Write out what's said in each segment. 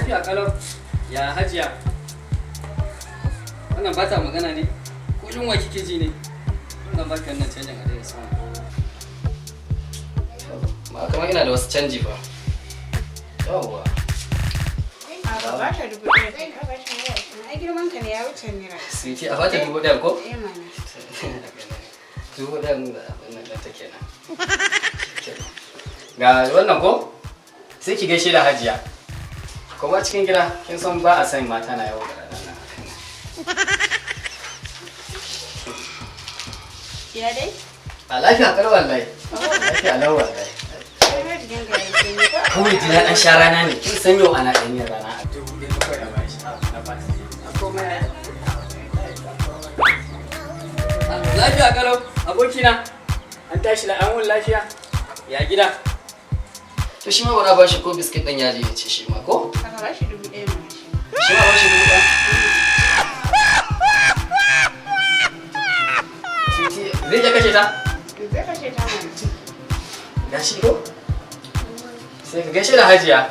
Lafiya kalau. Ya hajiya? Wannan ba ta magana ne? Ko yunwa kike ji ne? Wannan ba wannan canjin a daina sama. Ma kamar ina da wasu canji fa. Yawwa. A ba ba ta 1000, ka ba ta naira 20. Ai girman ka ne ya wuce naira. Sweetie, a bata 1000 ko? Eh mana. 1000 da abin nan ɗinta kenan. Ga wannan ko? Sai ki gaishe da hajiya. Kuma cikin gida, kin san ba a san mata na yawo da rana. Ya dai? A lafiya kar wallahi. Lafiya lau wallahi. Ai ma jikin ka ya sanyi ko? Kawai jina dan sha rana ne. Kin san yau ana ɗan yin rana. 1000 kawai a bashi. Na ba ta. Komai. Lafiya kalau, abokina. An tashi la an wuni lafiya. Ya gida? To shi ma bara ba shi ko biskit ɗin yaji ya ce shi ma ko? Ka ba shi 1000 mana shi ma. Shi ma ba shi 1000. Sweetie, zai iya kashe ta? Zai kashe ta mana. Ga shi ko? Sai ka gaishe da hajiya.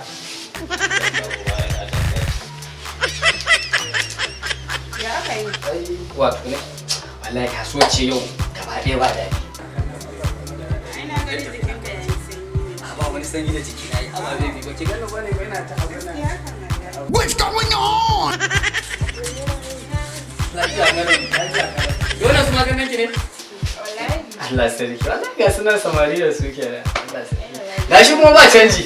Ya aka yi? Ai, wato ne. Wallahi kasuwar ce yau gaba ɗaya ba daɗi. Ai na gani jikin ka yayi sanyi ne. A ba wani sanyi da jiki na yi. Aba baby, ba ki gani bane ba yana ta abin nan. Gaskiya kan wallahi. What's going on? Lafiya kalau, lafiya kalau. Dole su maganin ki ne? Wallahi. Allah sarki. Wallahi ga sunan samari da su kenan. Allah sarki. Gashi kuma ba canji.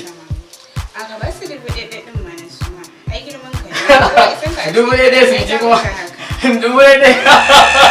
A ka ba su 1000 ɗin mana su ma. Ai girman ka ne. Ko isan ka a 1000 su ai ji ta kuma. maka haka. 1000.